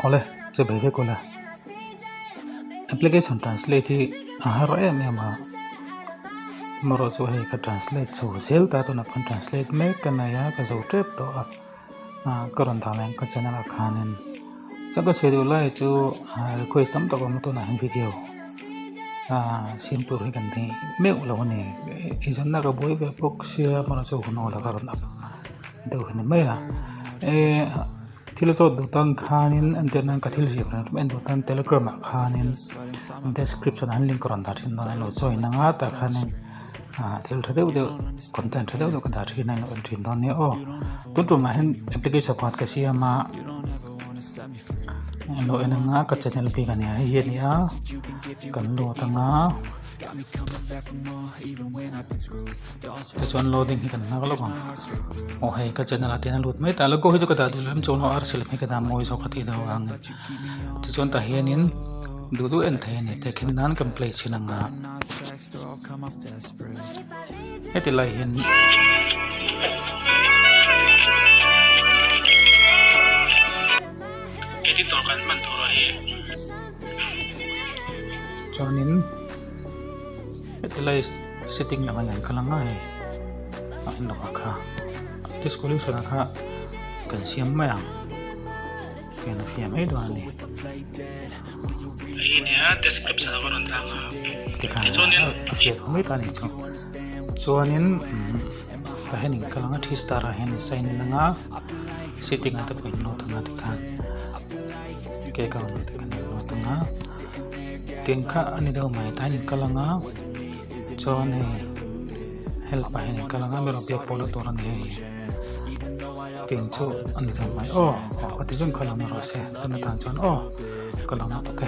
Awle che ve vek ula application translate hi a har em em a amaherawh chu hei ka translate chho zel ta tunah pawh translate mek ka nei a ka zo tep tawh a ah ka rawn dah mai ang ka channel ah khanin chuan ka sawi duh lai chu request tam tak a awm a tunah hian video ah siam tur hi kan nei meuh lo a ni eizawnna ka buai ve bawk sia amaherawh chu hun awl ah ka rawn up deuh a ni mai a eh. Thil zawt duh tan khanin entir nan ka thil ziak reng en duh tan telegram ah khanin description ah hian link a rawn dah thin dawn a lo join ang a tah khanin ah thil tha deuh deuh content tha deuh deuh ka dah thin a lo en thin dawn nia aw tun tumah hian application pakhat ka siam a lo en ang a ka channel bik a nia hei hi a ni a kan lut ang a. Tichuan loading hi kan nghak lawk ang aw hei ka channel ah te hian a lut mai ta logo hi chu ka dah duh lem chuan aw arsi lam hi ka dah mawi zawk a tih deuh ang tichuan tah hianin duh duh en thei a ni tehkhin nan kan play chhin ang a heti lai hian. Editor kan hman tur ah hi chuanin heti lai setting lam ah hian kal ang a hei a en lovah kha discolution ah kha kan siam mai ang tiang a fiah mai dawn a ni Hei nia description a va rawn dang a tikhan tichuanin a fiah tawh mai ta a ni chu chuanin tah hian in kal ang a three star ah hian in sign in ang a setting ah te pawh in lut ang a tikhan ke ka rawn ti khan in lut ang a tiang kha a ni deuh mai tah hian in kal ang a chuan hei help ah hian in kal ang a mi rawn biak pawh na tur a ni hei tiang chu a ni deuh mai aw aw ka ti zawng kha lo ni rawh se tuna tan chuan aw ka lo lutuk e.